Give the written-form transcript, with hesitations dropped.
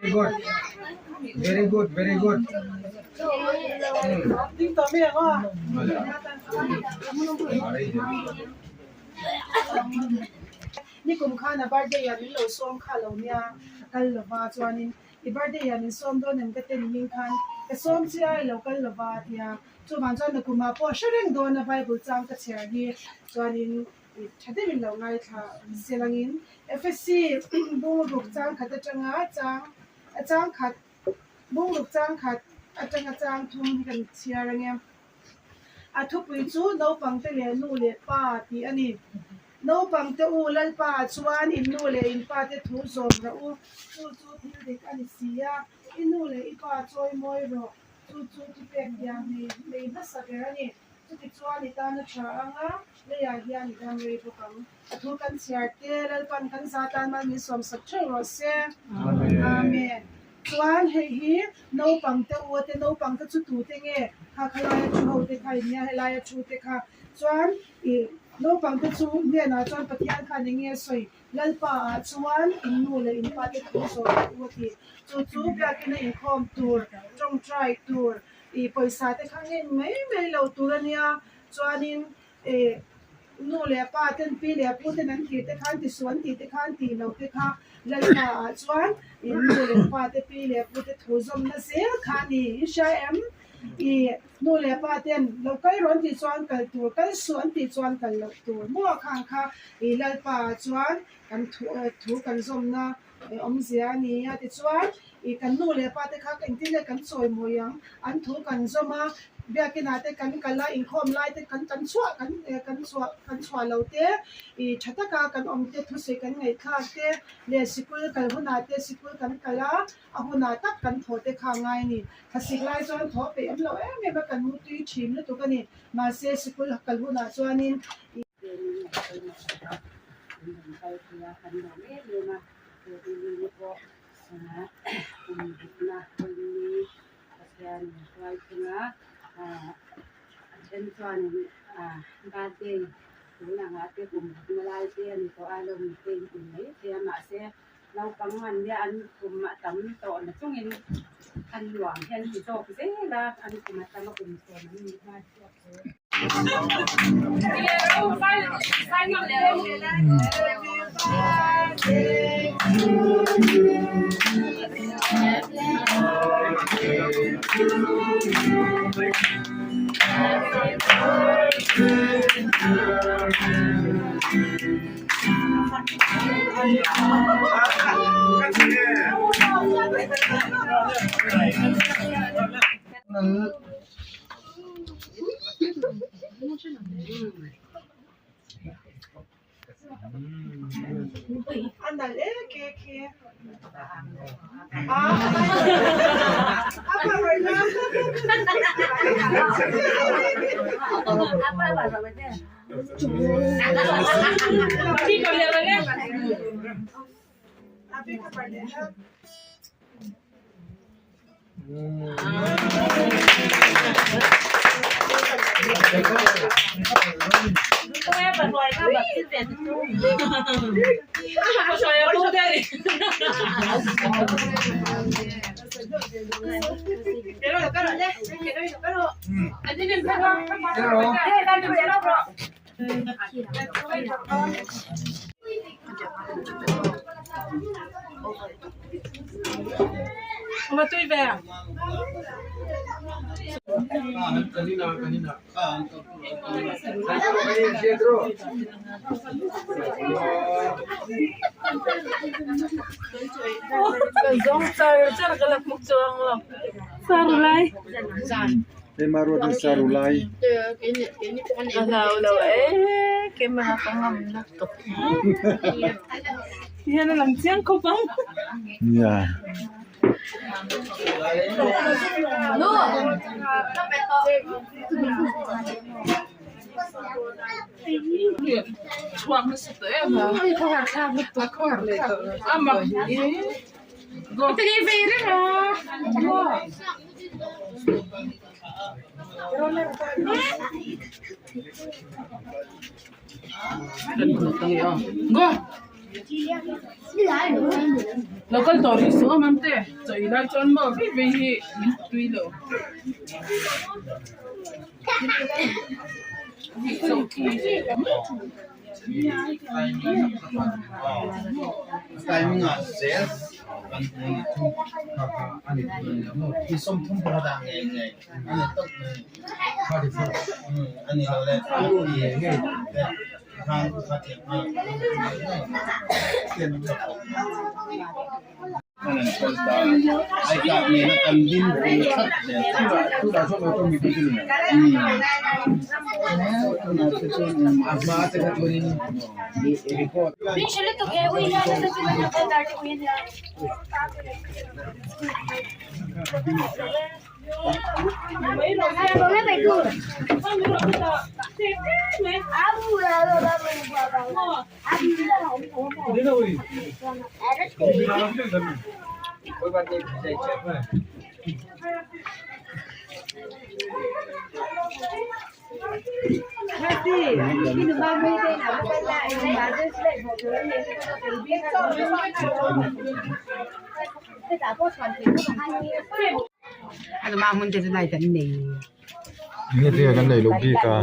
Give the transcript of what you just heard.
Very good. Very good, very good. Nikum khan a birthday ah min lo sawm kha lo nia a kal lova chuanin i birthday ah min sawm dawn em ka ti ni hming khan ka sawm che a i lo kal lova a tia chuvang chuan nakum ah pawh a hre reng dawn a bible chang ka chhiar hi chuanin Tha deuhin lo ngaithla se langin FSC bungruk chang khat atanga chang a chang khat bungruk chang khat atanga chang thum hi kan chhiar ange. A thupui chu naupangte leh nu leh pa tih a ni. Naupangte u Lalpa ah chuan in nu leh in pa te thu zawm rawh u, chu chu thil dik a ni si a, i nu leh i pa chawi mawi rawh, chu chu thupek tiang nei hmasa ber a ni. Chutichuan i tan a tha ang a, leiah hian i dam rei bawk ang. A thu kan chhiar te, Lalpan kan za tan mal min sawmsak theuh rawh se. Amen. Chuan hei hi naupang te u ate naupang te chu tute nge kha kha laia thu ho te kha in nia helaia thu te kha. Chuan i naupang te chu hnenah chuan Pathian khan eng nge sawi Lalpa ah chuan in nu leh in pa te thu zawh teh u a ti. Chu chu biakina inkhawm tur, tawngtai tur, I pawisa te kha ngeng mai mai lo tur a nia, chuanin ih nu leh pa ten pi leh pu ten an tih te khan tisuh an tih te khan tih loh te kha Lalpa ah chuan ih nu leh pa te pi leh pu te thu zawmna zel kha a ni i hria em? Ih nu leh pa ten lo kal rawh an tih chuan kal tur, kal suh an tih chuan kal loh tur maw khang kha ih Lalpa ah chuan kan thu thu kan zawmna awmzia a ni a tichuan ih kan nu leh pa te kha engtin nge kan chawi mawi ang an thu kan zawm a biakinah te kan kal a inkhawm lai te kan kan chhuah kan kan chhuah kan chhuah lo te ih tha taka kan awm te thusawi kan ngaihthlak te leh sikul kal hunah te sikul kan kal a a hunah tak kan thawh te kha a ngai a ni thlasik lai chuan thawh peih awm loh em em a kan mutui thin lutuk a ni mahse sikul kal hunah chuanin ih. Naupang an nia an kum a tam tawh na chungin an nuam hian ti zawk zel a an kum a tam a kum sawm an nih hma chhuak zel. A nalh e ke khi Keimah ruat in saru lai. Ka hlau lo ee keimah ka ngam na tuk. Hian a lang chiang khawp ang. Yeah. Go. Lo kal tawh rih suh a Mamte, chaw ei lai chuan maw vei vei hi min tui lo. Nge tinge kan nei lo bik a.